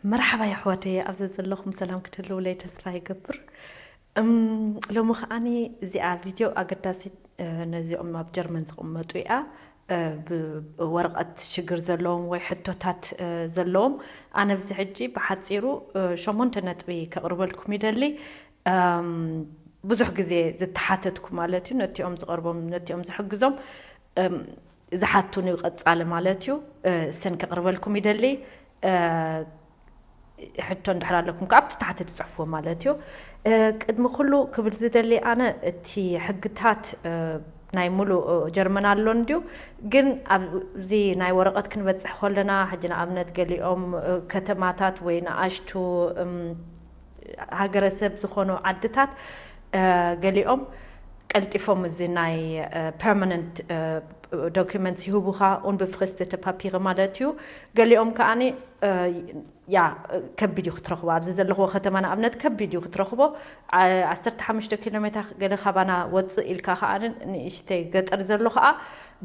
መርሓባ የሕዋተይ፣ ኣብዚ ዘለኹም ሰላም ክትህልውለይ ተስፋ ይገብር። እም፣ ሎሚ ከዓኒ እዚኣ ቪድዮ ኣገዳሲት፣ እ፣ ነዚኦም ኣብ ጀርመን ዝቕመጡ እያ። እ፣ ብወረቐት ሽግር ዘለዎም ወይ ሕቶታት፣ እ፣ ዘለዎም፣ ኣነ ኣብዚ ሕጂ ብሓጺሩ፣ እ፣ ሸሞንተ ነጥቢ ከቕርበልኩም ይደሊ። እም፣ ብዙሕ ግዜ ዝተሓተትኩ ማለት እዩ፣ ነቲኦም ዝቐርቦም፣ ነቲኦም ዝሕግዞም፣ እም፣ ዝሓቱን እዩ ቀጻሊ ማለት እዩ። እ፣ እሰን ከቕርበልኩም ይደሊ። እ፣ ሕቶ እንድሕር ኣለኩም ከኣ ኣብቲ ታሕቲ ትጽሕፍዎ ማለት እዩ። እ፣ ቅድሚ ኩሉ ክብል ዝደሊ ኣነ እቲ ሕግታት፣ እ፣ ናይ ሙሉእ፣ እ፣ ጀርመን ኣሎ እንድዩ፣ ግን ኣብዚ ናይ ወረቐት ክንበጽሕ ከለና፣ ሕጂ ንኣብነት ገሊኦም፣ እ፣ ከተማታት ወይ ንኣሽቱ፣ እም፣ ሃገረሰብ ዝኾኑ ዓድታት፣ እ፣ ገሊኦም ቀልጢፎም እዚ ናይ፣ እ፣ ፐርማነንት፣ እ፣ ዶኪመንትስ ይህቡኻ፣ ኡንበፍሪስተተ ፓፒረ ማለት እዩ። ገሊኦም ከኣኒ፣ እ፣ ያ፣ ከቢድ እዩ ክትረኽቦ። ኣብዚ ዘለኽዎ ከተማ ንኣብነት ከቢድ እዩ ክትረኽቦ። ዓ-፣ ዓሰርተ ሓሙሽተ ኪሎ ሜትር ገለ ካባና ወጽእ ኢልካ ከኣ ንእሽተይ ገጠር ዘሎ ከኣ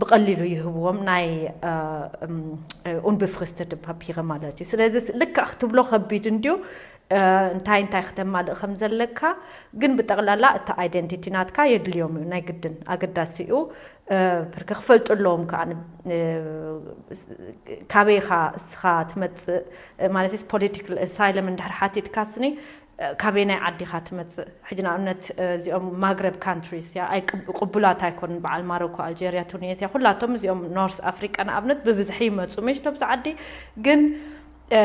ብቐሊሉ ይህብዎም ናይ፣ እ፣ እም፣ ኡንበፍሪስተተ ፓፒረ ማለት እዩ። ስለዚ ልክዕ ክትብሎ ከቢድ እንድዩ፣ እ፣ እንታይ እንታይ ክተማልእ ከም ዘለካ፣ ግን ብጠቕላላ እቲ ኣይደንቲቲ ናትካ የድልዮም እዩ፣ ናይ ግድን ኣገዳሲ እዩ። እ፣ ብርክ ክፈልጡ ኣለዎም ከኣ፣ እ፣ ካበይ ኢኻ እስኻ ትመጽእ፣ እ፣ ማለት ፖለቲካል ኣሳይለም እንድሕር ሓቲትካ ስኒ፣ እ፣ ካበየናይ ዓዲ ኢኻ ትመጽእ? ሕጂ ንኣብነት፣ እ፣ እዚኦም ማግረብ ካንትሪስ እያ፣ ኣይ ቅብ-፣ ቅቡላት ኣይኮኑን፣ በዓል ማሮኮ፣ ኣልጀርያ፣ ቱኒዝያ፣ ኩላቶም እዚኦም ኖርስ ኣፍሪቃ ንኣብነት ብብዝሒ ይመጹ፣ ምሽ ነብዚ ዓዲ ግን፣ እ፣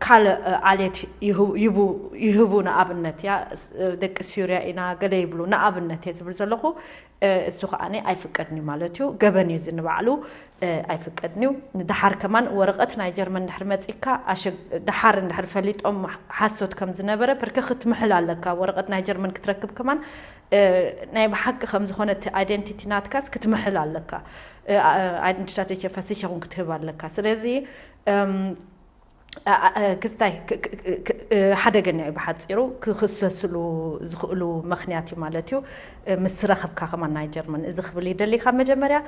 ካልእ፣ እ፣ ዓሌት ይህቡ፣ ይህቡ፣ ይህቡ ንኣብነት እያ፣ ስ-፣ እ፣ ደቂ ሱርያ ኢና ገለ ይብሉ፣ ንኣብነት እየ ዝብል ዘለኹ። እ፣ እሱ ከኣ ኣይፍቀድን እዩ ማለት እዩ። ገበን እዩ እዚ ንባዕሉ፣ እ፣ ኣይፍቀድን እዩ። ንደሓር ከማን ወረቐት ናይ ጀርመን እንድሕር መጺካ፣ ኣሸግ-፣ ደሓር እንድሕር ፈሊጦም ሓሶት ከም ዝነበረ፣ ብርክ ክትምሕል ኣለካ። ወረቐት ናይ ጀርመን ክትረክብ ከማን፣ እ፣ ናይ ብሓቂ ከም ዝኾነ እቲ ኣይደንቲቲ ናትካስ ክትምሕል ኣለካ። እ፣ ኣ-፣ ኣይደንቲታተይ ፈሲሸኹም ክትህብ ኣለካ። ስለዚ፣ እም፣ ኣ-፣ ኣ-፣ እ፣ ክስታይ ክ-፣ ክ-፣ ክ-፣ እ፣ ሓደገኛ እዩ። ብሓጺሩ ክኽሰስሉ ዝኽእሉ ምኽንያት እዩ ማለት እዩ። እ፣ ምስ ረኸብካ ከማን ናይ ጀርመን። እዚ ክብል ይደሊ ካብ መጀመርያ።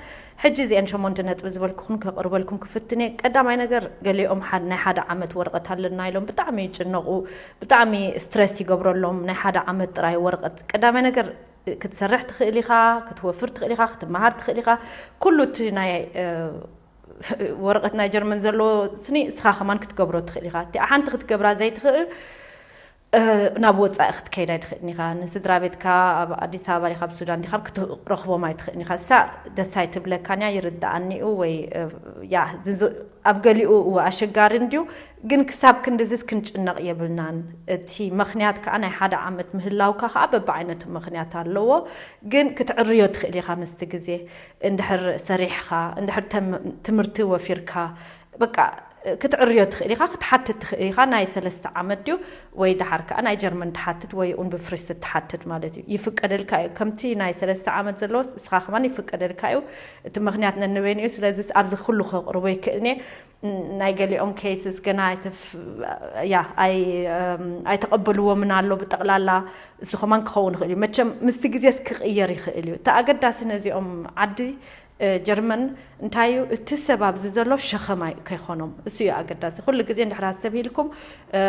ሕጂ እዚአን ሸሞንተ ነጥቢ ዝበልኩኹን ከቕርበልኩም ክፍትን እየ። ቀዳማይ ነገር፣ ገሊኦም ሓድ-፣ ናይ ሓደ ዓመት ወረቐት ኣለና ኢሎም ብጣዕሚ ይጭነቑ፣ ብጣዕሚ ስትረስ ይገብረሎም። ናይ ሓደ ዓመት ጥራይ ወረቐት። ቀዳማይ ነገር፣ እ፣ ክትሰርሕ ትኽእል ኢኻ፣ ክትወፍር ትኽእል ኢኻ፣ ክትመሃር ትኽእል ኢኻ። ኩሉ እቲ ናይ፣ እ፣ ወረቐት ናይ ጀርመን ዘለዎ ስኒ እስኻ ከማን ክትገብሮ ትኽእል ኢኻ። እቲኣ ሓንቲ ክትገብራ ዘይትኽእል፣ እ፣ ናብ ወጻኢ ክትከይድ ኣይትኽእልን ኢኻ። ንስድራ ቤትካ ኣብ ኣዲስ ኣበባ ዲኻ፣ ኣብ ሱዳን ዲኻ፣ ክትረኽቦም ኣይትኽእልን ኢኻ። እሳ ደስ ኣይትብለካን እያ፣ ይርድኣኒ እዩ ወይ፣ እ፣ ያ፣ ዝዝ-፣ ኣብ ገሊኡ እወ ኣሸጋሪ እንድዩ፣ ግን ክሳብ ክንድዝስ ክንጭነቕ የብልናን። እቲ ምኽንያት ከኣ ናይ ሓደ ዓመት ምህላውካ ከኣ በብዓይነቱ ምኽንያት ኣለዎ፣ ግን ክትዕርዮ ትኽእል ኢኻ ምስቲ ግዜ። እንድሕር ሰሪሕኻ፣ እንድሕር ተም-፣ ትምህርቲ ወፊርካ፣ በቃ ክትዕርዮ ትኽእል ኢኻ፣ ክትሓትት ትኽእል ኢኻ። ናይ ሰለስተ ዓመት ድዩ ወይ ደሓር ከኣ ናይ ጀርመን ትሓትት ወይ ኡንበፍሪስት ትሓትት ማለት እዩ። ይፍቀደልካ እዩ። ከምቲ ናይ ሰለስተ ዓመት ዘለዎስ እስኻ ከማን ይፍቀደልካ እዩ። እቲ ምኽንያት ነንበይኑ እዩ። ስለዚ ኣብዚ ኩሉ ከቕርቦ ይክእልኒ። ናይ ገሊኦም ኬስስ ገና ኣይተፍ-፣ ያ፣ ኣይ-፣ እም፣ ኣይተቐበልዎምን ኣሎ ብጠቕላላ። እሱ ከማን ክኸውን ይኽእል እዩ። መቸም ምስቲ ግዜስ ክቕየር ይኽእል እዩ። እቲ ኣገዳሲ ነዚኦም ዓዲ፣ እ፣ ጀርመን እንታይ እዩ፣ እቲ ሰብ ኣብዚ ዘሎ ሸኸም ኣይ-፣ ከይኮኖም። እሱ እዩ ኣገዳሲ። ኩሉ ግዜ እንድሕር ኣስተብሂልኩም፣ እ፣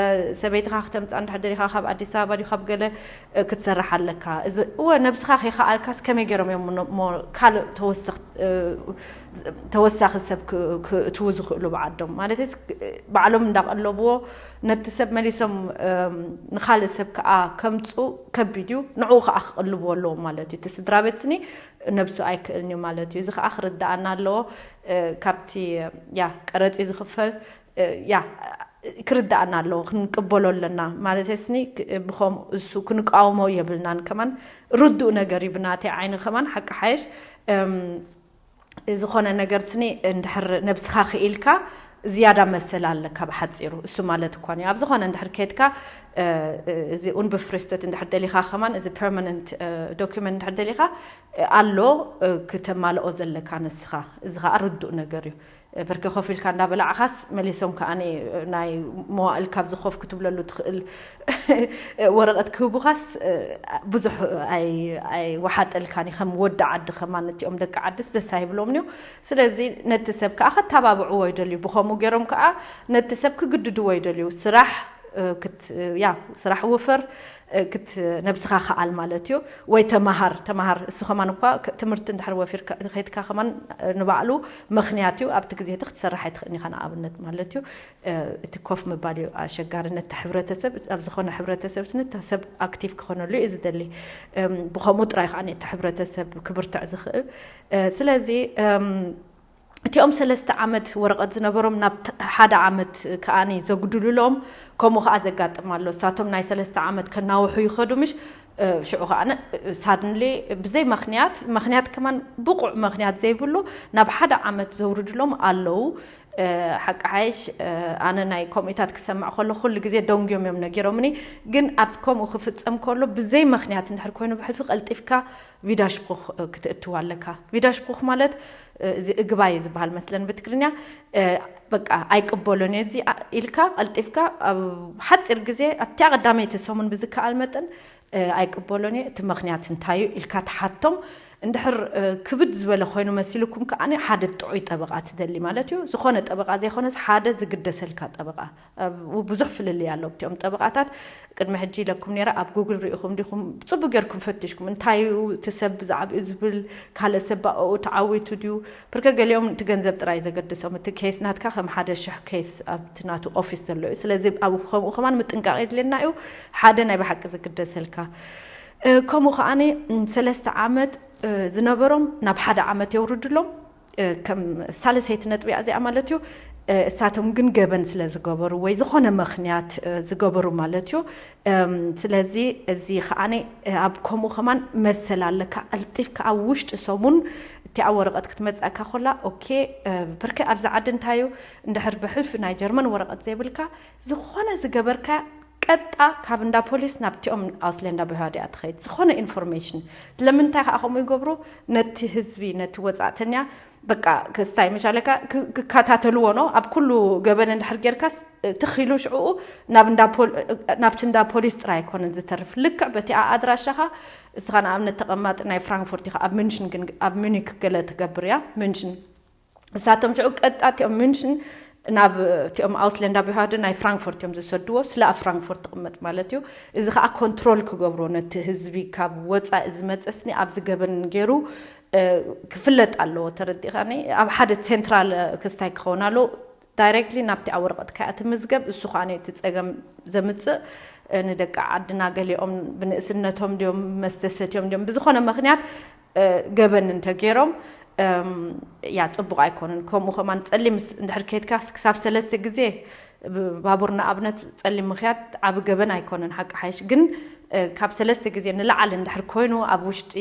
ሰበይትኻ ክተምጽኣ እንድሕር ደሊኻ ካብ ኣዲስ ኣበባ ድዩ ካብ ገለ፣ እ፣ ክትሰርሕ ኣለካ። እዚ፣ እወ፣ ነብስኻ ከይከኣልካስ ከመይ ገይሮም እዮም ሞ-፣ ሞ-፣ ካልእ ተወሰኽ-፣ እ፣ ተወሳኺ ሰብ ክ-፣ ክእትዉ ዝኽእሉ ብዓዶም? ማለትስ፣ ባዕሎም እንዳቐለብዎ ነቲ ሰብ መሊሶም፣ እም፣ ንኻልእ ሰብ ከኣ ከምጽኡ ከቢድ እዩ። ንዕኡ ከኣ ክቕልብዎ ኣለዎም ማለት እዩ። እቲ ስድራ ቤት ስኒ ነብሱ ኣይክእልን እዩ ማለት እዩ። እዚ ከኣ ክርድኣና ኣለዎ። እ፣ ካብቲ፣ ያ፣ ቀረጽ እዩ ዝኽፈል። እ፣ ያ፣ ክርድኣና ኣለዎ። ክንቅበሎ ኣለና። ማለት ስኒ ክ-፣ ብኸምኡ እሱ ክንቃወሞ የብልናን። ከማን ርዱእ ነገር እዩ ብናተይ ዓይኒ ከማን ሓቂ ሓየሽ። እም፣ ዝኾነ ነገር ስኒ እንድሕር ነብስኻ ክኢልካ ዝያዳ መሰል ኣለካ ብሓጺሩ። እሱ ማለት እኳ እዩ። ኣብ ዝኾነ እንድሕር ከድካ፣ እ፣ እ፣ እዚ ኡንበፍሪስተት እንድሕር ደሊኻ ከማን፣ እዚ ፐርማነንት፣ እ፣ ዶኪመንት እንድሕር ደሊኻ፣ እ፣ ኣሎ፣ እ፣ ክተማልኦ ዘለካ ንስኻ። እዚ ኸኣ ርዱእ ነገር እዩ። ብርኪ ኮፍ ኢልካ እንዳበላዕኻስ መሊሶም ከኣ ናይ መዋእል ካብዚ ኮፍ ክትብለሉ ትኽእል ወረቐት ክህቡኻስ ብዙሕ ኣይወሓጠልካን እዩ። ከም ወዲ ዓዲ ከማን እቲኦም ደቂ ዓድስ ደስ ኣይብሎም እዩ። ስለዚ ነቲ ሰብ ከኣ ከተባብዕዎ ይደልዩ። ብኸምኡ ገይሮም ከኣ ነቲ ሰብ ክግድድዎ ይደልዩ። ስራሕ ያ ስራሕ ውፈር፣ ነብስኻ ከኣል ማለት እዩ። ወይ ተማሃር ተማሃር እሱ ከማን እኳ ትምህርቲ እንድሕር ወፊር ከድካ ከማን ንባዕሉ ምኽንያት እዩ። ኣብቲ ግዜ እቲ ክትሰርሕ ኣይትኽእልን ኢኻ ንኣብነት ማለት እዩ። እቲ ኮፍ ምባል እዩ ኣሸጋሪ ነቲ ሕብረተሰብ ኣብ ዝኾነ ሕብረተሰብ ስንታ ሰብ ኣክቲቭ ክኾነሉ እዩ ዝደሊ። ብኸምኡ ጥራይ ከዓ ነቲ ሕብረተሰብ ክብርትዕ ዝኽእል። ስለዚ እቲኦም ሰለስተ ዓመት ወረቐት ዝነበሮም ናብ ሓደ ዓመት ከኣ ዘጉድሉሎም ከምኡ ከዓ ዘጋጥም ኣሎ። እሳቶም ናይ ሰለስተ ዓመት ከናውሑ ይኸዱ ምሽ ሽዑ ከዓ ሳድንሊ ብዘይ መኽንያት መኽንያት ከማን ብቑዕ መኽንያት ዘይብሉ ናብ ሓደ ዓመት ዘውርድሎም ኣለዉ። ሓቂ ሓይሽ ኣነ ናይ ከምኡታት ክሰማዕ ከሎ ኩሉ ግዜ ደንጉዮም እዮም ነጊሮምኒ። ግን ኣብ ከምኡ ክፍጸም ከሎ ብዘይ መኽንያት እንድሕር ኮይኑ ብሕልፊ ቀልጢፍካ ቪዳሽፕሩኽ ክትእትው ኣለካ። ቪዳሽፕሩኽ ማለት እዚ እግባይ ዝበሃል መስለን ብትግርኛ በቃ ኣይቅበሎን እየ እዚ ኢልካ ቀልጢፍካ ኣብ ሓፂር ግዜ ኣብቲ ቀዳመይቲ ሰሙን ብዝከኣል መጠን ኣይቅበሎን እየ እቲ ምኽንያት እንታይ እዩ ኢልካ ትሓቶም። እንድሕር ክብድ ዝበለ ኮይኑ መሲልኩም ከዓ ሓደ ጥዑይ ጠበቃ ትደሊ ማለት እዩ። ዝኾነ ጠበቃ ዘይኮነስ ሓደ ዝግደሰልካ ጠበቃ ብዙሕ ፍልልይ ኣሎ። እቲኦም ጠበቃታት ቅድሚ ሕጂ ኢለኩም ነይረ ኣብ ጉግል ሪኢኹም ዲኹም ብፅቡቅ ጌርኩም ፈቲሽኩም እንታይ እዩ እቲ ሰብ ብዛዕባኡ ዝብል ካልእ ሰብ ብኣኡ ተዓዊቱ ድዩ? ብርከ ገሊኦም እቲ ገንዘብ ጥራይ ዘገድሶም እቲ ኬስ ናትካ ከም ሓደ ሽሕ ኬስ ኣብቲ ናቱ ኦፊስ ዘሎ እዩ። ስለዚ ኣብ ከምኡ ከማን ምጥንቃቕ የድልየና እዩ። ሓደ ናይ ብሓቂ ዝግደሰልካ ከምኡ ከዓኒ ሰለስተ ዓመት ዝነበሮም ናብ ሓደ ዓመት የውርድሎም። ከም ሳልሰይቲ ነጥቢ እዚኣ ማለት እዩ። እሳቶም ግን ገበን ስለ ዝገበሩ ወይ ዝኾነ ምኽንያት ዝገበሩ ማለት እዩ። ስለዚ እዚ ከዓኒ ኣብ ከምኡ ከማን መሰል ኣለካ። ቀልጢፍካ ኣብ ውሽጢ ሰሙን እቲኣ ወረቐት ክትመፅኣካ ኮላ ኦኬ። ብርክ ኣብዚ ዓዲ እንታይ እዩ እንድሕር ብሕልፊ ናይ ጀርመን ወረቐት ዘይብልካ ዝኾነ ዝገበርካ ቀጣ ካብ እንዳ ፖሊስ ናብቲኦም ኣውስሌንዳ ብሃዲኣ ትኸይድ ዝኾነ ኢንፎርሜሽን። ስለምንታይ ከዓ ከምኡ ይገብሩ? ነቲ ህዝቢ ነቲ ወፃእተኛ በቃ ክስታይ መሻለካ ክከታተልዎ ኖ ኣብ ኩሉ ገበን እንድሕር ጌርካስ ትኽኢሉ ሽዕኡ ናብቲ እንዳ ፖሊስ ጥራይ ኣይኮነን ዝተርፍ። ልክዕ በቲኣ ኣድራሻኻ እስኻ ንኣብነት ተቐማጢ ናይ ፍራንክፎርት ኢኻ ኣብ ሚንሽን ግን ኣብ ሚኒክ ገለ ትገብር እያ ሚንሽን እሳቶም ሽዑ ቀጣ እቲኦም ሚንሽን ናብ እቲኦም ኣውስለንዳ ብሃደ ናይ ፍራንክፎርት እዮም ዝሰድዎ። ስለ ኣብ ፍራንክፎርት ትቕመጥ ማለት እዩ። እዚ ከዓ ኮንትሮል ክገብሮ ነቲ ህዝቢ ካብ ወፃኢ ዝመፀስኒ ኣብዚ ገበን ገይሩ ክፍለጥ ኣለዎ። ተረዲኻኒ? ኣብ ሓደ ሴንትራል ክስታይ ክኸውን ኣለዎ። ዳይሬክትሊ ናብቲ ኣብ ወረቐት ከኣ ትምዝገብ። እሱ ከዓ እቲ ፀገም ዘምፅእ ንደቂ ዓድና ገሊኦም ብንእስነቶም ድዮም መስተ ሰትዮም ድዮም ብዝኾነ ምኽንያት ገበን እንተገይሮም ያ ፅቡቕ ኣይኮነን። ከምኡ ከማን ፀሊም እንድሕር ከይድካ ክሳብ ሰለስተ ግዜ ባቡር ንኣብነት ፀሊም ምኽያድ ዓብ ገበን ኣይኮነን። ሓቂ ሓይሽ ግን ካብ ሰለስተ ግዜ ንላዕሊ እንድሕር ኮይኑ ኣብ ውሽጢ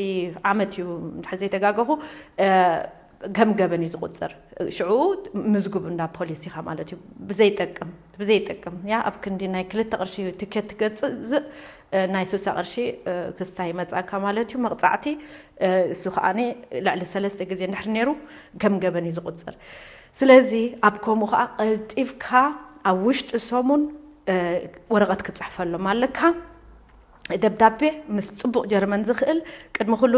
ዓመት እዩ እንድሕር ዘይተጋገኹ ከም ገበን እዩ ዝቁፅር። ሽዑ ምዝጉብ እንዳ ፖሊስ ኢኻ ማለት እዩ። ብዘይጠቅም ብዘይጠቅም ያ ኣብ ክንዲ ናይ ክልተ ቅርሺ ትኬት ትገፅእ ናይ ሱሳ ቅርሺ ክስታይ መፃካ ማለት እዩ መቕፃዕቲ። እሱ ከዓ ልዕሊ ሰለስተ ግዜ እንድሕር ነይሩ ከም ገበን እዩ ዝቁፅር። ስለዚ ኣብ ከምኡ ከዓ ቀልጢፍካ ኣብ ውሽጢ ሰሙን ወረቐት ክፅሕፈሎም ኣለካ። ደብዳቤ ምስ ፅቡቕ ጀርመን ዝኽእል ቅድሚ ኩሉ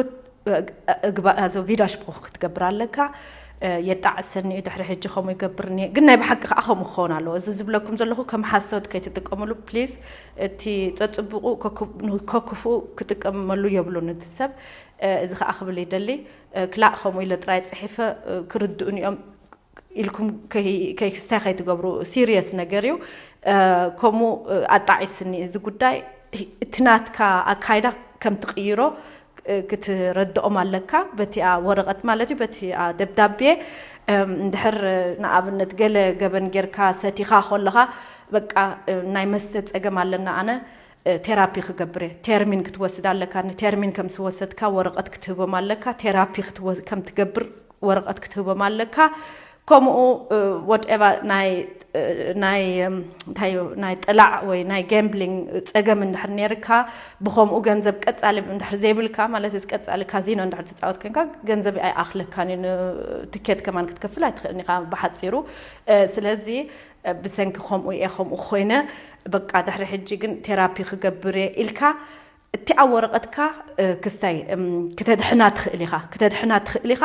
ቪዳሽፕሩኽ ክትገብር ኣለካ። የጣዕሰኒ እዩ ድሕሪ ሕጂ ከምኡ ይገብር እኒሀ ግን ናይ ብሓቂ ከዓ ከምኡ ክኸውን ኣለዎ። እዚ ዝብለኩም ዘለኹ ከም ሓሶት ከይትጥቀምሉ ፕሊዝ። እቲ ፀፅቡቑ ከክፉኡ ክጥቀመሉ የብሉን እቲ ሰብ። እዚ ከዓ ክብል ይደሊ ክላእ ከምኡ ኢለ ጥራይ ፅሒፈ ክርድኡን እዮም ኢልኩም ከይስታይ ከይትገብሩ ሲሪየስ ነገር እዩ። ከምኡ ኣጣዒስኒ እዚ ጉዳይ እቲ ናትካ ኣካይዳ ከም ትቕይሮ ክትረድኦም ኣለካ። በቲኣ ወረቐት ማለት እዩ በቲኣ ደብዳቤ እንድሕር ንኣብነት ገለ ገበን ጌርካ ሰቲኻ ከለኻ በቃ ናይ መስተ ጸገም ኣለና ኣነ ቴራፒ ክገብር እየ። ቴርሚን ክትወስድ ኣለካ። ንቴርሚን ከም ዝወሰድካ ወረቐት ክትህቦም ኣለካ። ቴራፒ ከም ትገብር ወረቐት ክትህቦም ኣለካ። ከምኡ ወትኤቨር ናይ እ፣ ናይ እም፣ እንታይ እዩ፣ ናይ ጥላዕ ወይ ናይ ጋምብሊንግ ጸገም እንድሕር ነይርካ፣ ብኸምኡ ገንዘብ ቀጻሊ እንድሕር ዘይብልካ፣ ማለት እዚ ቀጻሊ ካዚኖ እንድሕር ትጻወት ኮንካ፣ ገንዘብ ኣይኣኽለካን እዩ፣ ን-፣ ትኬት ከማን ክትከፍል ኣይትኽእልን ኢኻ ብሓጺሩ። እ፣ ስለዚ እ፣ ብሰንኪ ከምኡ እየ፣ ከምኡ ኮይነ፣ በቃ ድሕሪ ሕጂ ግን ቴራፒ ክገብር እየ ኢልካ፣ እቲ ኣብ ወረቐትካ፣ እ፣ ክስታይ እም፣ ክተድሕና ትኽእል ኢኻ፣ ክተድሕና ትኽእል ኢኻ።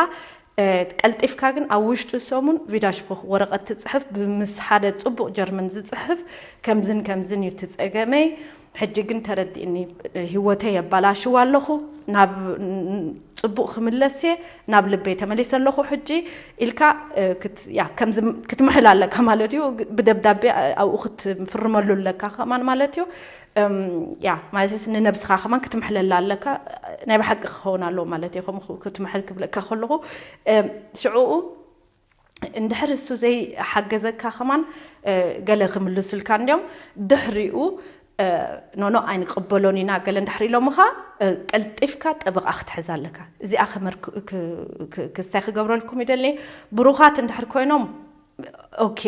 እ፣ ቀልጢፍካ ግን ኣብ ውሽጢ ሰሙን ቪዳሽፖ ወረቐት ትጽሕፍ፣ ብምስ ሓደ ጽቡቕ ጀርመን ዝጽሕፍ፣ ከምዝን ከምዝን እዩ እቲ ጸገመይ፣ ሕጂ ግን ተረዲእኒ፣ እ፣ ህይወተይ የባላሽው ኣለኹ፣ ናብ ን-፣ ጽቡቕ ክምለስ እየ፣ ናብ ልበይ ተመሊሰ ኣለኹ ሕጂ ኢልካ፣ እ፣ ክት-፣ ያ፣ ከምዚ ክትምሕል ኣለካ ማለት እዩ። ግ-፣ ብደብዳቤ ኣብኡ ክትፍርመሉ ኣለካ ከማን ማለት እዩ። እም፣ ያ፣ ማለት ንነብስኻ ከማን ክትምሕለላ ኣለካ። ናይ ብሓቂ ክኸውን ኣለዎ ማለት እዩ። ከምኡ ክትምሕል ክብለካ ከለኹ፣ እም፣ ሽዑኡ እንድሕር እሱ ዘይሓገዘካ ከማን፣ እ፣ ገለ ክምልሱልካ እንዲዮም። ድሕሪኡ፣ እ፣ ኖኖ ኣይንቅበሎን ኢና ገለ እንድሕር ኢሎምኻ፣ እ፣ ቀልጢፍካ ጠበቓ ክትሕዝ ኣለካ። እዚኣ ከመር ክ-፣ ክ-፣ ክ-፣ ክስታይ ክገብረልኩም ይደሊ። ብሩኻት እንድሕር ኮይኖም፣ ኦኬ፣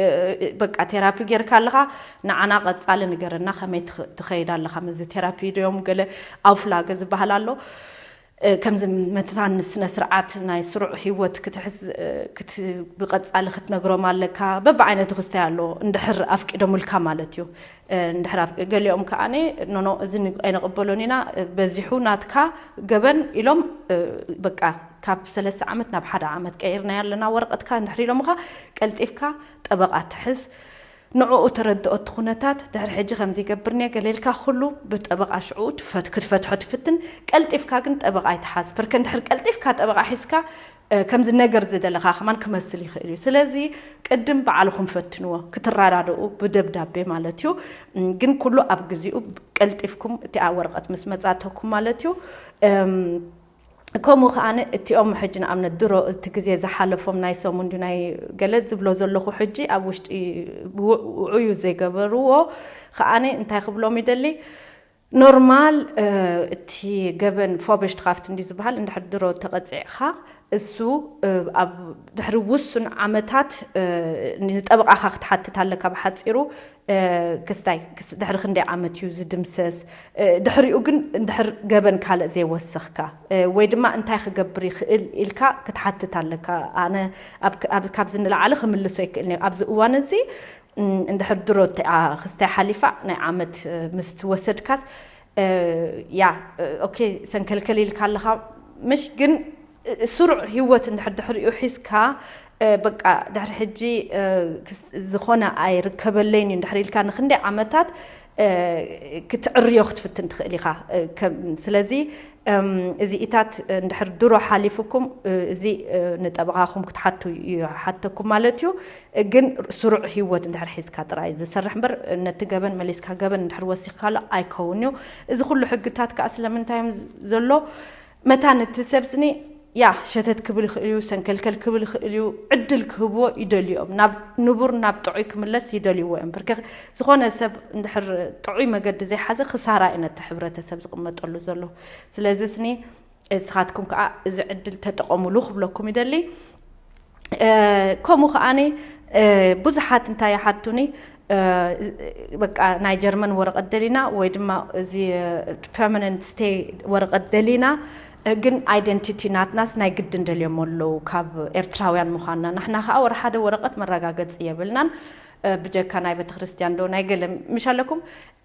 እ፣ እ፣ በቃ ቴራፒ ጌርካ ኣለኻ፣ ንዓና ቀጻሊ ንገረና፣ ከመይ ትኸ-፣ ትኸይድ ኣለኻ ምስዚ ቴራፒ ድዮም ገለ ኣውፍላገ ዝበሃል ኣሎ። እ፣ ከምዚ መታን ስነ ስርዓት ናይ ስሩዕ ህይወት ክትሕዝ፣ እ፣ ክት-፣ ብቐጻሊ ክትነግሮም ኣለካ። በብዓይነቱ ክስታይ ኣሎ፣ እንድሕር ኣፍቂዶምልካ ማለት እዩ። እ፣ እንድሕር ኣፍ-፣ ገሊኦም ከኣኒ፣ "ኖኖ፣ እዚ ን-፣ ኣይንቕበሎን ኢና፣ እ፣ በዚሑ ናትካ ገበን" ኢሎም፣ እ፣ በቃ ካብ ሰለስተ ዓመት ናብ ሓደ ዓመት ቀይርናዮ ኣለና ወረቐትካ እንድሕር ኢሎምኻ፣ ቀልጢፍካ ጠበቓ ትሕዝ። ንዕኡ ተረድኦ እቲ ኩነታት፣ ድሕሪ ሕጂ ከምዚ ይገብር እኒአ ገለ ኢልካ ኩሉ ብጠበቓ ሽዑ ትፈት-፣ ክትፈትሖ ትፍትን፣ ቀልጢፍካ ግን ጠበቓ ኣይትሓዝ። በርከ እንድሕር ቀልጢፍካ ጠበቓ ሒዝካ፣ እ፣ ከምዚ ነገር ዝደለኻ ከማን ክመስል ይኽእል እዩ። ስለዚ ቅድም ባዕልኹም ፈትንዎ፣ ክትረዳድኡ ብደብዳቤ ማለት እዩ። እም፣ ግን ኩሉ ኣብ ግዚኡ ቀልጢፍኩም እቲኣ ወረቐት ምስ መጻተኩም ማለት እዩ። እም፣ ከምኡ ከኣ እቲኦም ሕጂ ንኣብነት ድሮ እቲ ግዜ ዝሓለፎም ናይ ሰሙን ድዩ ናይ ገለ ዝብሎ ዘለኹ ሕጂ ኣብ ውሽጢ ውዑ-፣ ውዑዩ ዘይገበርዎ ከኣ እንታይ ክብሎም ይደሊ? ኖርማል፣ እ፣ እቲ ገበን ፎበሽትኻፍት እንድዩ ዝበሃል፣ እንድሕር ድሮ ተቐጺዕኻ፣ እሱ፣ እ፣ ኣብ ድሕሪ ውሱን ዓመታት፣ እ፣ ንጠበቓኻ ክትሓትት ኣለካ። ብሓጺሩ፣ እ፣ ክስታይ፣ ክስ-፣ ድሕሪ ክንደይ ዓመት እዩ ዝድምሰስ? እ፣ ድሕሪኡ ግን እንድሕር ገበን ካልእ ዘይወሰኽካ፣ እ፣ ወይ ድማ እንታይ ክገብር ይኽእል ኢልካ ክትሓትት ኣለካ። ኣነ ኣብ፣ ኣብ፣ ካብዚ ንላዕሊ ክምልሶ ይክእል ነይሩ። ኣብዚ እዋን እዚ፣ እም፣ እንድሕር ድሮ እቲኣ ክስታይ ሓሊፋ ናይ ዓመት፣ እ፣ ምስ ትወሰድካስ፣ እ፣ ያ፣ እ፣ ኦኬ፣ ሰንከልከል ኢልካ ኣለኻ፣ ምሽ ግን፣ እ፣ ስሩዕ ህይወት እንድሕር ድሕሪኡ ሒዝካ፣ እ፣ በቃ ድሕሪ ሕጂ፣ እ፣ ክስ-፣ ዝኾነ ኣይርከበለይን እዩ እንድሕር ኢልካ ንክንደይ ዓመታት፣ እ፣ ክትዕርዮ ክትፍትን ትኽእል ኢኻ። እ፣ ከም፣ ስለዚ፣ እም፣ እዚኢታት እንድሕር ድሮ ሓሊፉኩም፣ እ፣ እዚ፣ እ፣ ንጠበቓኹም ክትሓቱ ይሓተኩም ማለት እዩ። ግን ስሩዕ ህይወት እንድሕር ሒዝካ ጥራይ ዝሰርሕ እምበር፣ ነቲ ገበን መሊስካ ገበን እንድሕር ወሲኽካሉ ኣይከውን እዩ። እዚ ኩሉ ሕግታት ከኣ ስለምንታይ እዮም ዘሎ? መታን እቲ ሰብ ስኒ፣ ያ፣ ሸተት ክብል ይኽእል እዩ፣ ሰንከልከል ክብል ይኽእል እዩ፣ ዕድል ክህብዎ ይደልዩ እዮም። ናብ ንቡር፣ ናብ ጥዑይ ክምለስ ይደልይዎ እዮም። ብርክ ዝኾነ ሰብ እንድሕር ጥዑይ መገዲ ዘይሓዘ፣ ክሳራ እዩ ነቲ ሕብረተሰብ ዝቕመጠሉ ዘሎ። ስለዚ ስኒ፣ እስኻትኩም ከኣ እዚ ዕድል ተጠቐሙሉ ክብለኩም ይደሊ። እ፣ ከምኡ ከኣኒ፣ እ፣ ብዙሓት እንታይ ይሓቱኒ፣ እ፣ በቃ ናይ ጀርመን ወረቐት ደሊና ወይ ድማ እዚ፣ እ፣ ፐርማነንት ስቴይ ወረቐት ደሊና፣ እ፣ ግን ኣይደንቲቲ ናትናስ ናይ ግድን ደልዮም ኣለዉ ካብ ኤርትራውያን ምዃንና። ንሕና ከኣ ወረ ሓደ ወረቐት መረጋገጺ የብልናን። እ፣ ብጀካ ናይ ቤተክርስትያን ዶ ናይ ገለ ምሽ ኣለኩም?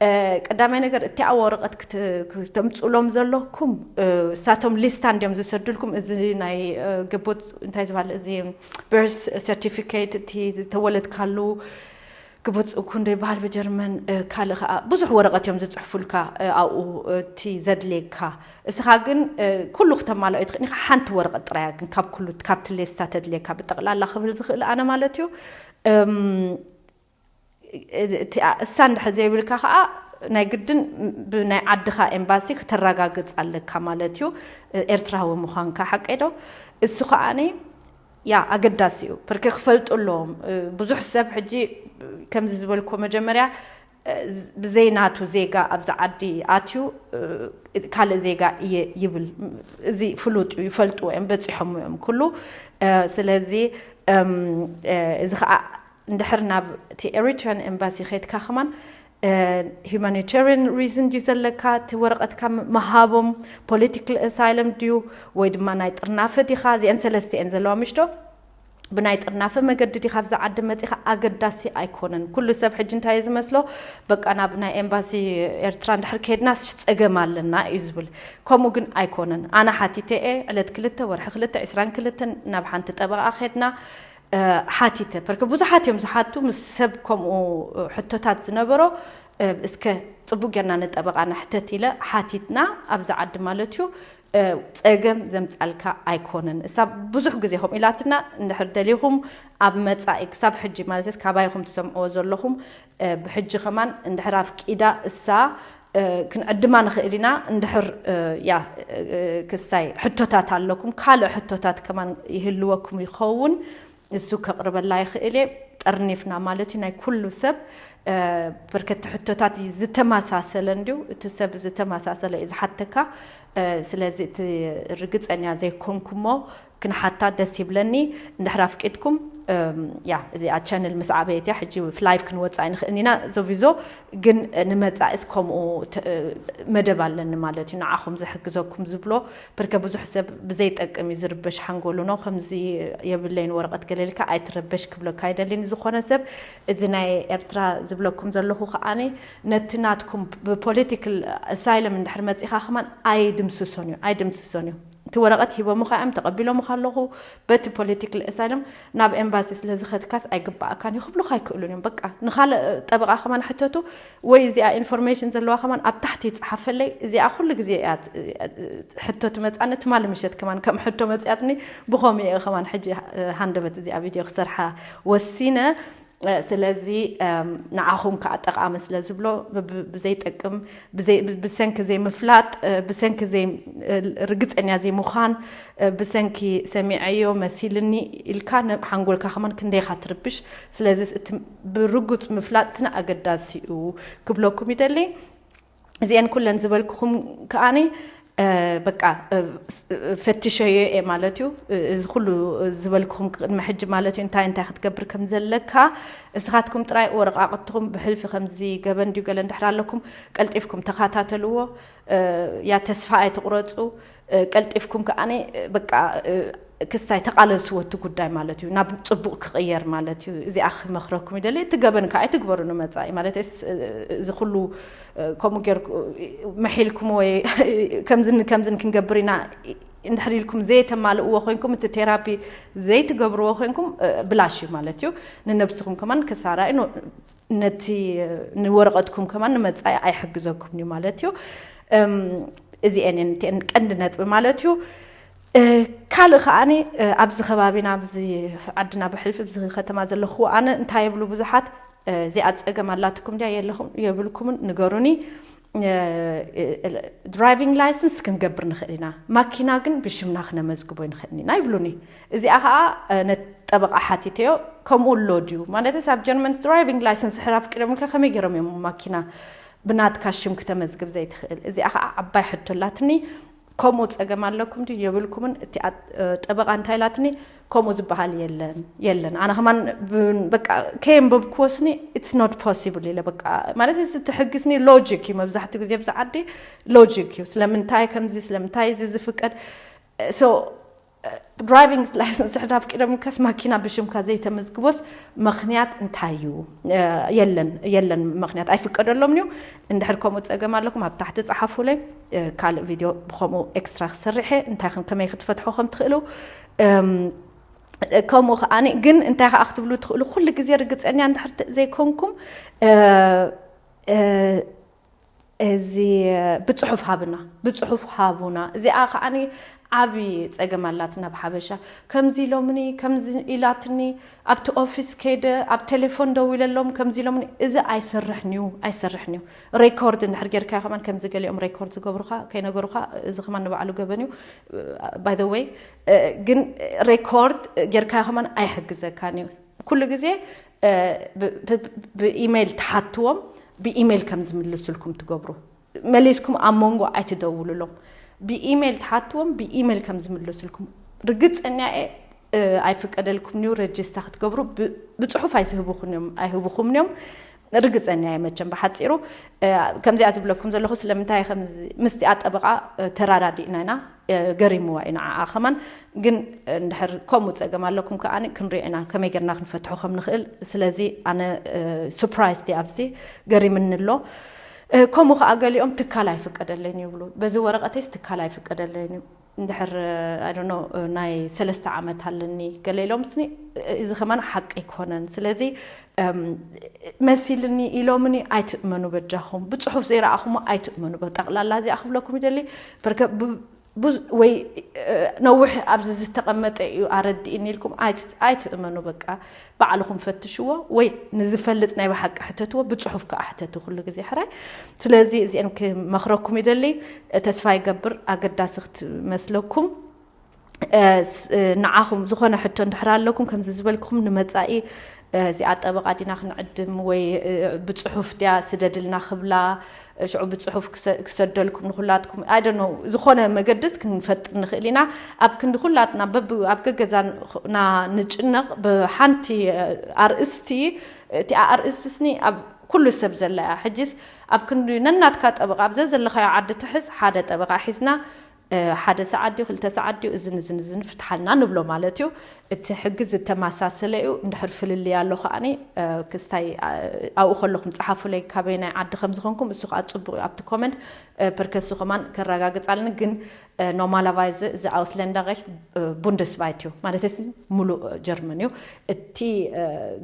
እ፣ ቀዳማይ ነገር፣ እቲ ኣብ ወረቐት ክት-፣ ክተምጽኡሎም ዘለኩም፣ እ፣ እሳቶም ሊስታ እንድዮም ዝሰዱልኩም። እዚ ናይ፣ እ፣ ግቡት፣ እንታይ ዝበሃል፣ እዚ በርስ ሰርቲፊኬት፣ እቲ ዝተወለድካሉ ግቡት እኩ እንዶ ይበሃል ብጀርመን፣ እ፣ ካልእ ከኣ ብዙሕ ወረቐት እዮም ዝጽሕፉልካ፣ እ፣ ኣብኡ፣ እ፣ እቲ ዘድልየካ። እስኻ ግን፣ እ፣ ኩሉ ክተማልኦ ኣይትኽእልን ኢኻ። ሓንቲ ወረቐት ጥራይ እያ ግን ካብ ኩሉ፣ ካብቲ ሌስታ ተድልየካ ብጠቕላላ ክብል ዝኽእል ኣነ ማለት እዩ። እም፣ እቲ፣ እሳ እንድሕር ዘይብልካ ከኣ ናይ ግድን ብናይ ዓድኻ ኤምባሲ ክተረጋግጽ ኣለካ ማለት እዩ፣ ኤርትራዊ ምዃንካ። ሓቀይ ዶ? እሱ ከኣኒ፣ ያ፣ ኣገዳሲ እዩ። ብርክ ክፈልጡ ኣለዎም። ብዙሕ ሰብ ሕጂ፣ ከምዚ ዝበልኩዎ መጀመርያ፣ ብዘይ ናቱ ዜጋ ኣብዚ ዓዲ ኣትዩ፣ ካልእ ዜጋ እየ ይብል። እዚ ፍሉጥ እዩ፣ ይፈልጥዎ እዮም፣ በጺሖምዎ እዮም ኩሉ። ስለዚ፣ እዚ ከኣ እንድሕር ናብ እቲ ኤሪትሪያን ኤምባሲ ኸይድካ ከማን humanitarian reason ድዩ ዘለካ እቲ ወረቐትካ ምሃቦም፣ political asylum ድዩ ወይ ድማ ናይ ጥርናፈ ዲኻ? እዚአን ሰለስተ እየን ዘለዋ ምሽዶ። ብናይ ጥርናፈ መገዲ ዲኻ ኣብዚ ዓዲ መፂኻ ኣገዳሲ ኣይኮነን። ኩሉ ሰብ ሕጂ እንታይ እዩ ዝመስሎ፣ በቃ ናብ ናይ ኤምባሲ ኤርትራ እንድሕር ከይድና ጸገም ኣለና እዩ ዝብል። ከምኡ ግን ኣይኮነን። ኣነ ሓቲተ እየ ዕለት ክልተ ወርሒ ክልተ ዕስራን ክልተን ናብ ሓንቲ ጠበቓ ከድና ሓቲተ ፐርከ ብዙሓት እዮም ዝሓቱ ምስ ሰብ ከምኡ ሕቶታት ዝነበሮ። እስከ ጽቡቅ ጌርና ንጠበቓ ንሕተት ኢለ ሓቲትና ኣብዚ ዓዲ ማለት እዩ። ጸገም ዘምጻልካ ኣይኮነን። እሳ ብዙሕ ግዜ ከምኡ ኢላትና እንድሕር ደሊኹም ኣብ መጻኢ ክሳብ ሕጂ ማለት ካባይኹም ትሰምዕዎ ዘለኹም ብሕጂ ከማን እንድሕር ኣፍቂዳ እሳ ክንዕድማ ንኽእል ኢና። እንድሕር ያ ክስታይ ሕቶታት ኣለኩም ካልእ ሕቶታት ከማን ይህልወኩም ይኸውን። እሱ ከቕርበላ ይኽእል እየ። ጠርኒፍና ማለት እዩ ናይ ኩሉ ሰብ በርከቲ ሕቶታት ዝተመሳሰለ እንዲሁ እቲ ሰብ ዝተመሳሰለ እዩ ዝሓተካ። ስለዚ እቲ ርግፀኛ ዘይኮንኩሞ ክንሓታ ደስ ይብለኒ። እንድሕር ኣፍቂድኩም ያ እዚኣ ቻነል ምስ ዓበየት እያ ሕጂ ላይቭ ክንወፃ ኣይንኽእልን ኢና። ዞቪዞ ግን ንመፃኢስ ከምኡ መደብ ኣለኒ ማለት እዩ ንዓኹም ዝሕግዘኩም ዝብሎ። ብርከ ብዙሕ ሰብ ብዘይጠቅም እዩ ዝርበሽ ሓንጎሉ ነው ከምዚ የብለይን ወረቐት ገለልካ ኣይትረበሽ ክብለካ ኣይደልን። ዝኾነ ሰብ እዚ ናይ ኤርትራ ዝብለኩም ዘለኹ ከዓኒ ነቲ ናትኩም ብፖለቲካል ኣሳይለም እንድሕር መፂኻ ከማን ኣይድምስሶን እዩ ኣይድምስሶን እዩ። እቲ ወረቐት ሂቦምኻ እዮም ተቐቢሎምኻ ኣለኹ በቲ ፖለቲካል ኣሳይለም ናብ ኤምባሲ ስለ ዝኸድካስ ኣይግባኣካን እዩ ክብሉኻ ኣይክእሉን እዮም። በቃ ንኻልእ ጠበቓ ከማን ሕተቱ ወይ እዚኣ ኢንፎርሜሽን ዘለዋ ከማን ኣብ ታሕቲ ይፅሓፈለይ። እዚኣ ኩሉ ግዜ እያ ሕቶ ትመፃኒ። ትማሊ ምሸት ከማን ከም ሕቶ መፅያትኒ ብኸምኡ እየ ከማን ሕጂ ሃንደበት እዚኣ ቪድዮ ክሰርሓ ወሲነ። ስለዚ ንዓኹም ከዓ ጠቓሚ ስለ ዝብሎ ብዘይጠቅም ብሰንኪ ዘይምፍላጥ ብሰንኪ ርግፀኛ ዘይምዃን ብሰንኪ ሰሚዐዮ መሲልኒ ኢልካ ሓንጎልካ ከማን ክንደይካ ትርብሽ። ስለዚ እቲ ብርጉፅ ምፍላጥ ስነ ኣገዳሲ እዩ ክብለኩም ይደሊ። እዚአን ኩለን ዝበልኩኹም ከዓኒ በቃ ፈትሸዮ እየ ማለት እዩ። እዚ ኩሉ ዝበልኩኹም ቅድሚ ሕጂ ማለት እዩ እንታይ እንታይ ክትገብር ከም ዘለካ እስኻትኩም ጥራይ ወረቃቅትኹም ብሕልፊ ከምዚ ገበን ድዩ ገለ እንድሕር ኣለኩም ቀልጢፍኩም ተኸታተልዎ። ያ ተስፋ ኣይትቁረፁ። ቀልጢፍኩም ከዓኒ በቃ ክስታይ ተቃለስዎ እቲ ጉዳይ ማለት እዩ ናብ ፅቡቅ ክቅየር ማለት እዩ። እዚኣ ክመክረኩም ይደሊ። እቲ ገበን ከዓ ኣይትግበሩ ንመፃኢ ማለት እዚ ኩሉ ከምኡ ጌር መሒልኩም ወይ ከምዝን ከምዝን ክንገብር ኢና እንድሕር ኢልኩም ዘይተማልእዎ ኮይንኩም እቲ ቴራፒ ዘይትገብርዎ ኮይንኩም ብላሽ እዩ ማለት እዩ። ንነብስኹም ከማን ክሳራ እዩ። ነቲ ንወረቐትኩም ከማን ንመፃኢ ኣይሕግዘኩም እዩ ማለት እዩ። እዚአን እቲአን ቀንዲ ነጥቢ ማለት እዩ። ካልእ ከዓኒ ኣብዚ ከባቢና ኣብዚ ዓድና ብሕልፊ ኣብዚ ከተማ ዘለኹ ኣነ እንታይ የብሉ ብዙሓት እዚኣ ፀገም ኣላትኩም ድያ የለኹም የብልኩምን ንገሩኒ። ድራይቪንግ ላይሰንስ ክንገብር ንኽእል ኢና ማኪና ግን ብሽምና ክነመዝግቦ ይንኽእል ኢና ይብሉኒ። እዚኣ ከዓ ነቲ ጠበቃ ሓቲተዮ ከምኡ ኣሎ ድዩ ማለትስ ኣብ ጀርመን ድራይቪንግ ላይሰንስ ሕር ኣፍቂዶምልካ ከመይ ገይሮም እዮም ማኪና ብናትካ ሽም ክተመዝግብ ዘይትኽእል? እዚኣ ከዓ ዓባይ ሕቶ ኣላትኒ። ከምኡ ፀገም ኣለኩም ድዩ የብልኩምን? እቲ ጠበቃ እንታይ ኢላትኒ ከምኡ ዝበሃል የለን የለን። ኣነ ከማን በቃ ከየንበብክዎ ስኒ it's not possible ኢለ በቃ ማለት እዚ ትሕግስኒ ሎጂክ እዩ መብዛሕትኡ ግዜ ብዚ ዓዲ ሎጂክ እዩ። ስለምንታይ ከምዚ ስለምንታይ እዚ ዝፍቀድ so ድራይቪንግ ላይሰንስ ሕድ ኣፍቂዶምልካስ ማኪና ብሽምካ ዘይተመዝግቦስ ምኽንያት እንታይ እዩ? የለን የለን ምኽንያት ኣይፍቀደሎም እዩ። እንድሕር ከምኡ ፀገም ኣለኩም ኣብ ታሕቲ ፀሓፉለይ። ካልእ ቪድዮ ብከምኡ ኤክስትራ ክሰርሐ እንታይ ከመይ ክትፈትሖ ከም ትኽእሉ ከምኡ ከዓኒ ግን እንታይ ከዓ ክትብሉ ትኽእሉ ኩሉ ግዜ ርግፀኛ እንድሕር ዘይኮንኩም እዚ ብፅሑፍ ሃብና ብፅሑፍ ሃቡና። እዚኣ ከዓኒ ዓብዪ ፀገም ኣላት ናብ ሓበሻ ከምዚ ኢሎምኒ ከምዚ ኢላትኒ ኣብቲ ኦፊስ ከይደ ኣብ ቴሌፎን ደው ኢለሎም ከምዚ ኢሎምኒ እዚ ኣይሰርሕን እዩ ኣይሰርሕን እዩ። ሬኮርድ እንድሕር ጌርካዮ ከማን ከምዚ ገሊኦም ሬኮርድ ዝገብሩካ ከይነገሩካ እዚ ከማን ንባዕሉ ገበን እዩ። By the way ግን ሬኮርድ ጌርካዮ ከማን ኣይሕግዘካን እዩ። ኩሉ ግዜ ብኢሜይል ትሓትዎም ብኢሜይል ከም ዝምልስልኩም ትገብሩ። መሊስኩም ኣብ መንጎ ኣይትደውሉሎም። ብኢሜይል ትሓትዎም ብኢሜይል ከም ዝምልስልኩም ርግፀኛ እየ። ኣይፍቀደልኩም እዩ ረጅስታ ክትገብሩ፣ ብፅሑፍ ኣይስህቡኹን እዮም ኣይህቡኹም እዮም። ርግፀኛ እየ መቸም ብሓፂሩ። ከምዚኣ ዝብለኩም ዘለኹ ስለምንታይ ከምዚ ምስቲኣ ጠበቓ ተራዳዲእና ኢና። ገሪምዋ እዩ ንዓኣ ከማን። ግን እንድሕር ከምኡ ፀገም ኣለኩም ከኣ ክንሪኦ ኢና ከመይ ጌርና ክንፈትሖ ከም ንኽእል። ስለዚ ኣነ ሱፕራይዝ ዲ ኣብዚ ገሪምኒ ኣሎ። ከምኡ ከዓ ገሊኦም ትካል ኣይፍቀደለይን ይብሉ። በዚ ወረቐተይስ ትካል ኣይፍቀደለይን እዩ። እንድሕር ኣይ ዶንት ኖ ናይ ሰለስተ ዓመት ኣለኒ ገለ ኢሎም ስኒ። እዚ ከማን ሓቂ ኣይኮነን። ስለዚ መሲልኒ ኢሎምኒ ኣይትእመኑ በጃኹም። ብፅሑፍ ዘይረኣኹሞ ኣይትእመኑ። በጠቕላላ እዚኣ ክብለኩም ይደሊ። በርከ ወይ ነዊሕ ኣብዚ ዝተቐመጠ እዩ ኣረድእኒ ኢልኩም ኣይትእመኑ። በቃ ባዕልኹም ፈትሽዎ ወይ ንዝፈልጥ ናይ ብሓቂ ሕተትዎ። ብፅሑፍ ከዓ ሕተቱ ኩሉ ግዜ ሕራይ። ስለዚ እዚአን ክመኽረኩም ይደሊ። ተስፋ ይገብር ኣገዳሲ ክትመስለኩም። ንዓኹም ዝኾነ ሕቶ እንድሕር ኣለኩም ከምዚ ዝበልኩም ንመፃኢ እዚኣ ጠበቓ ዲና ክንዕድም ወይ ብፅሑፍ ድያ ስደድልና ክብላ ሽዑ ብፅሑፍ ክሰደልኩም ንኩላትኩም ኣይ ዶንት ኖ ዝኾነ መገድስ ክንፈጥር ንኽእል ኢና። ኣብ ክንዲ ኩላትና በብ ኣብ ገገዛና ንጭነቕ ብሓንቲ ኣርእስቲ እቲኣ ኣርእስቲ ስኒ ኣብ ኩሉ ሰብ ዘላ እያ። ሕጂስ ኣብ ክንዲ ነናትካ ጠበቓ ኣብ ዘዘለኻዮ ዓዲ ትሕዝ ሓደ ጠበቓ ሒዝና ሓደ ሰዓት ድዩ ክልተ ሰዓት ድዩ እዝን እዝን እዝን ፍትሓልና ንብሎ ማለት እዩ። እቲ ሕጊ ዝተመሳሰለ እዩ። እንድሕር ፍልልይ ኣሎ ከዓኒ ክስታይ ኣብኡ ከለኹም ፀሓፉለይ ካበይ ናይ ዓዲ ከም ዝኾንኩም እሱ ከዓ ፅቡቅ እዩ ኣብቲ ኮመንት ፐርከሱ ከማን ከረጋግፃልን ግን normalerweise እዚ Ausländerrecht bundesweit እዩ ማለት ሙሉእ ጀርመን እዩ። እቲ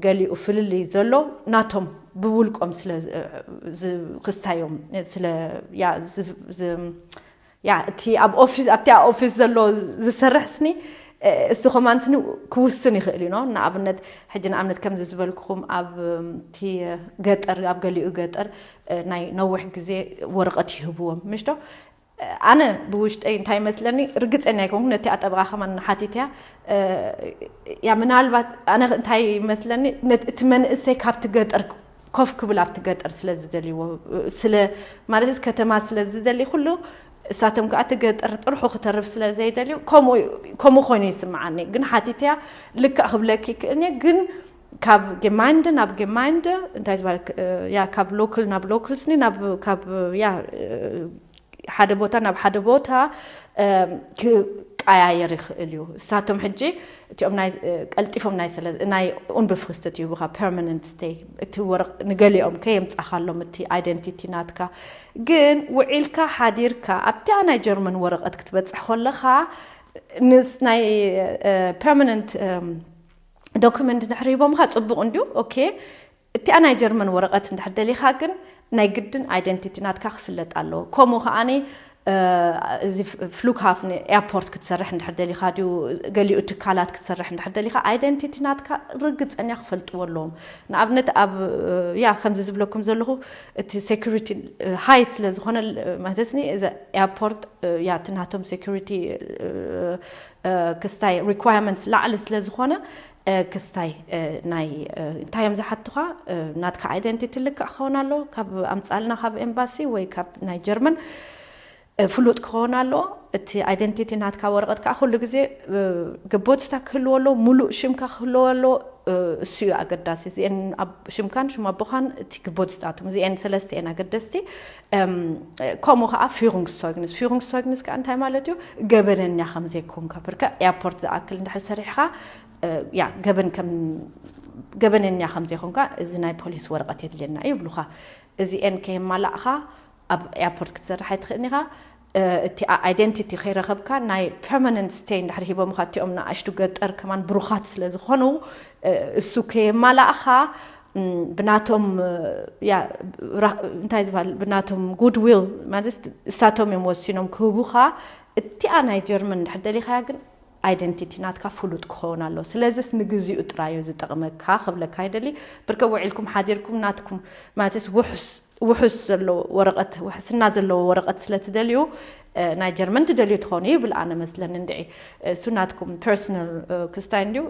ገሊኡ ፍልልይ ዘሎ ናቶም ብውልቆም ስለ ክስታዮም ስለ ያ እቲ ኣብ ኦፊስ ኣብቲ ኣብ ኦፊስ ዘሎ ዝሰርሕ ስኒ እሱ ከማን ስኒ ክውስን ይኽእል እዩ። ንኣብነት ሕጂ ንኣብነት ከምዚ ዝበልኩኹም ኣብ እቲ ገጠር ኣብ ገሊኡ ገጠር ናይ ነዊሕ ግዜ ወረቐት ይህብዎም ምሽቶ ኣነ ብውሽጠይ እንታይ ይመስለኒ ርግፀኛ ኣይኮንኩ ነቲ ኣጠበቃ ከማን ሓቲትያ ያ ምናልባት ኣነ እንታይ ይመስለኒ እቲ መንእሰይ ካብቲ ገጠር ኮፍ ክብል ኣብቲ ገጠር ስለ ዝደልይዎ ስለ ማለት ከተማ ስለ ዝደሊ ኩሉ እሳቶም ከዓ እቲ ገጠር ጥርሑ ክተርፍ ስለ ዘይደልዩ ከምኡ ኮይኑ ይስምዓኒ። ግን ሓቲትያ ልክዕ ክብለኪ ይክእልኒ ግን ካብ ጌማይንደ ናብ ጌማይንደ እንታይ ዝበሃል ያ ካብ ሎክል ናብ ሎክል ስኒ ናብ ካብ ያ ሓደ ቦታ ናብ ሓደ ቦታ ክቀያየር ይኽእል እዩ። እሳቶም ሕጂ እቲኦም ናይ ቀልጢፎም ናይ ሰለ ናይ ኡንበፍክስተት ይህቡኻ ፐርማነንት ስቴይ እቲ ወረቕ ንገሊኦም ከየምጻኻሎም እቲ ኣይደንቲቲ ናትካ ግን ውዒልካ ሓዲርካ ኣብቲኣ ናይ ጀርመን ወረቐት ክትበጽሕ ከለኻ ምስ ናይ ፐርማነንት ዶክመንት ድሕር ሂቦምኻ ጽቡቕ እንድዩ ኦኬ እቲኣ ናይ ጀርመን ወረቐት እንድሕር ደሊኻ ግን ናይ ግድን ኣይደንቲቲ ናትካ ክፍለጥ ኣለዎ። ከምኡ ከዓኒ እዚ ፍሉክሃፍን ኤርፖርት ክትሰርሕ እንድሕር ደሊኻ ድዩ ገሊኡ ትካላት ክትሰርሕ እንድሕር ደሊኻ ኣይደንቲቲ ናትካ ርግፀኛ ክፈልጥዎ ኣለዎም። ንኣብነት ኣብ ያ ከምዚ ዝብለኩም ዘለኹ እቲ ሴኩሪቲ ሃይ ስለ ዝኾነ ማለትኒ እዚ ኤርፖርት ያ እቲ ናቶም ሴኩሪቲ ክስታይ ሪኳርመንትስ ላዕሊ ስለ ዝኾነ ክስታይ ናይ እንታይ እዮም ዝሓትኻ ናትካ ኣይደንቲቲ ልክዕ ክኸውን ኣሎ ካብ ኣምፃልና ካብ ኤምባሲ ወይ ካብ ናይ ጀርመን ፍሉጥ ክኸውን ኣለዎ። እቲ ኣይደንቲቲ ናትካ ወረቐት ከዓ ኩሉ ግዜ ግቦትታ ክህልዎ ኣለዎ፣ ሙሉእ ሽምካ ክህልዎ ኣለዎ። እሱ እዩ ኣገዳሲ። እዚአን ኣብ ሽምካን ሽም ኣቦኻን እቲ ግቦትታቶም እዚአን ሰለስተ እየን ኣገደስቲ። ከምኡ ከዓ ፊሩንግስቶግንስ ፊሩንግስቶግንስ ከዓ እንታይ ማለት እዩ? ገበነኛ ከም ዘይኮንካ ብርከ ኤርፖርት ዝኣክል እንድሕር ሰሪሕኻ ያ ገበን ከም ገበነኛ ከም ዘይኮንካ እዚ ናይ ፖሊስ ወረቐት የድልየና ይብሉኻ። እዚኤን ከየማላእኻ ኣብ ኤርፖርት ክትሰርሕ ኣይትኽእልን ኢኻ። እቲ ኣይደንቲቲ ከይረኸብካ ናይ ፐርማነንት ስቴይ እንድሕር ሂቦምኻ እቲኦም ንኣሽቱ ገጠር ከማን ብሩኻት ስለ ዝኾኑ እሱ ከየማላእኻ ብናቶም እንታይ ዝበሃል ብናቶም ጉድ ዊል ማለት እሳቶም እዮም ወሲኖም ክህቡኻ። እቲኣ ናይ ጀርመን እንድሕር ደሊኻያ ግን ኣይደንቲቲ ናትካ ፍሉጥ ክኸውን ኣለዎ። ስለዚስ ንግዚኡ ጥራይ እዩ ዝጠቕመካ ክብለካ ይደሊ። ብርከ ውዒልኩም ሓዲርኩም ናትኩም ማለትስ ውሑስ ውሑስ ዘለዎ ወረቐት ውሕስና ዘለዎ ወረቐት ስለ ትደልዩ ናይ ጀርመን ትደልዩ ትኾኑ ይብል ኣነ መስለኒ እንድዒ። እሱ ናትኩም ፐርሰናል ክስታይ እንድዩ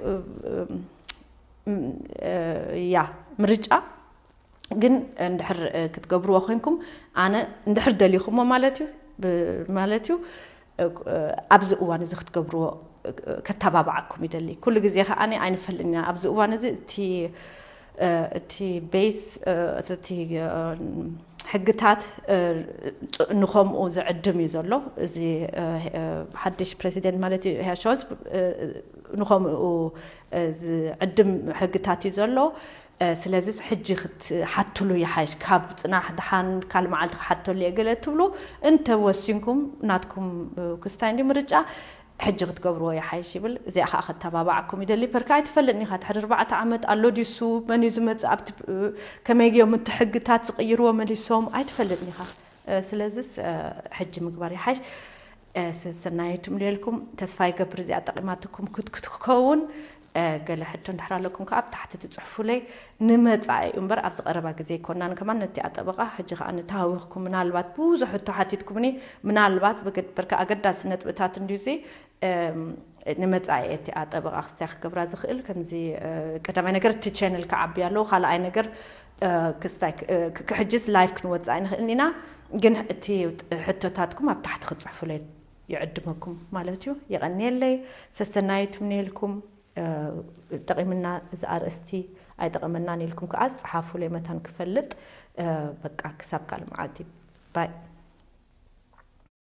ያ ምርጫ ግን እንድሕር ክትገብርዎ ኮንኩም ኣነ እንድሕር ደሊኹሞ ማለት እዩ ማለት እዩ ኣብዚ እዋን እዚ ክትገብርዎ ከተባብዓኩም ይደሊ። ኩሉ ግዜ ከኣ ኣይንፈልጥን ኢና። ኣብዚ እዋን እዚ እቲ እቲ ቤስ እቲ ሕግታት ንኸምኡ ዝዕድም እዩ ዘሎ። እዚ ሓድሽ ፕሬዚደንት ማለት እዩ ሄር ሾልት ንኸምኡ ዝዕድም ሕግታት እዩ ዘሎ። ስለዚ ሕጂ ክትሓትሉ ይሓይሽ፣ ካብ ጽናሕ ድሓን ካል መዓልቲ ክሓተሉ እየ ገለ ትብሉ እንተ ወሲንኩም፣ ናትኩም ክስታይ እንዲ ምርጫ፣ ሕጂ ክትገብርዎ ይሓይሽ ይብል። እዚኣ ከዓ ከተባባዓኩም ይደሊ። ፐርካ ኣይትፈልጥን ኢኻ። ድሕሪ ኣርባዕተ ዓመት ኣሎ ድዩ እሱ፣ መን እዩ ዝመጽእ፣ ኣብቲ ከመይ እዮም እቲ ሕግታት ዝቕይርዎ መሊሶም ኣይትፈልጥን ኢኻ። ስለዚስ ሕጂ ምግባር ይሓይሽ። ሰሰናዩ ትምልየልኩም። ተስፋ ይገብር እዚኣ ጠቂማትኩም ክትክትከውን። ገለ ሕቶ እንድሕር ኣለኩም ከዓ ኣብ ታሕቲ ትፅሕፉለይ። ንመፃኢ እዩ እምበር ኣብዚ ቀረባ ግዜ ኣይኮናን። ከማን ነቲ ኣጠበቃ ሕጂ ከዓ ንተሃዊኽኩም፣ ምናልባት ብዙሕ ሕቶ ሓቲትኩምኒ፣ ምናልባት ብርካ ኣገዳሲ ነጥብታት እንድዩ እዚ ንመፃኢ እቲ ኣጠበቃ ክስታይ ክገብራ ዝኽእል ከምዚ ቀዳማይ ነገር እቲ ቸነል ክዓቢ ኣለዎ። ካልኣይ ነገር ክስታይ ክሕጅስ ላይፍ ክንወፅእ ኣይንኽእልን ኢና። ግን እቲ ሕቶታትኩም ኣብ ታሕቲ ክፅሕፉለይ ይዕድመኩም ማለት እዩ። የቐንየለይ። ሰሰናዩ ትምንየልኩም። ጠቒምና እዚ ኣርእስቲ ኣይጠቐመናን ኢልኩም ከዓ ዝፀሓፉለይ መታን ክፈልጥ። በቃ ክሳብ ካልእ መዓልቲ ባይ።